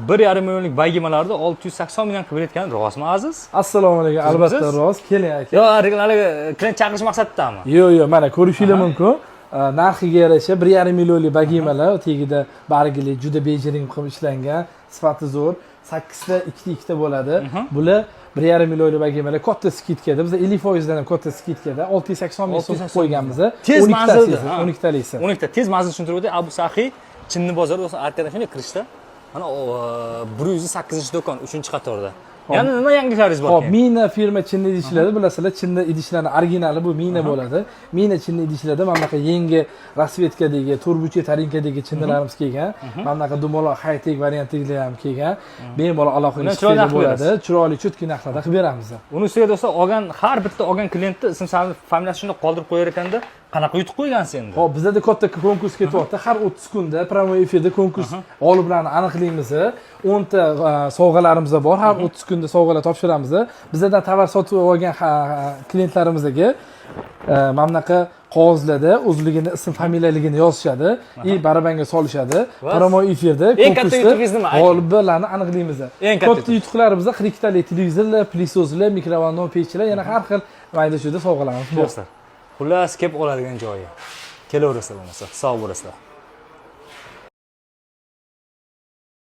1,5 millionlik bagimalarni 680 mingdan qilib berayotgani rostmi, Aziz? Assalomu alaykum. Tuzukmisiz? Albatta rost. Keling, aka. Yo, haligi klient chaqirish maqsadidami? Yo'q, mana ko'rishingiz mumkin. Narxiga yarasha 1,5 millionlik bagimalar, tagida bargili, juda bejirim qilib ishlangan, sifati zo'r. Sakkizta ikkita ikkita bo'ladi. Bular 1,5 millionlik bagimalar katta скидка da. Biz 50% dan ham katta скидка da 680 ming so'm 680 qo'yganmiz. Tez manzilda, ha. 12 talisi. 12 ta. Tez manzil tushuntirib o'tay. Abu Saxiy Chinni bozori o'zi arkadan shunday kirishda. Mana 108-do'kon, 3-qatorda. Yana nima yangiliklaringiz bor? Ho'p, Keyin? Mina firma chinni idishlarda, bilasizlar, chinni idishlarni originali bu Mina bo'ladi. Mina chinni idishlarda mana bunaqa yangi расцветка dagi, to'rtburchak tarelkadagi chinnilarimiz kelgan. Mana bunaqa dumaloq high-tech variantdagilar ham kelgan. Bemalol alohida Uni chiroyli chiqib qilib bo'ladi. Chiroyli, чётко narxlarda qilib beramiz. Uni ustiga, do'stlar, olgan, har bitta olgan klientni ism familiyasi shunday qoldirib qo'yar ekanda, qanaqa yutuq qo'ygansiz endi? Ho'p, bizada katta konkurs ketyapti. Har 30 kunda прямой efirda konkurs g'oliblarini aniqlaymiz. 10 ta sovg'alarimiz bor. Har 30 kunda sovg'alar topshiramiz. Bizdan tovar sotib olgan klientlarimizga mana bunaqa qog'ozlarda o'zligini ism familiyaligini yozishadi и barabanga solishadi. Прямой efirda Eng katta konkursda yutug'ingiz nima? Ayting. G'oliblarni aniqlaymiz. Eng katta Katta yutuqlarimiz 42 talik televizorlar, пылесос lar, mikrovolnov pechlar, yana har xil mayda chuyda sovg'alarimiz bor. Do'stlar, xullas, kelib oladigan joyi. Kelaverasizlar bo'lmasa. Sog' bo'lasizlar.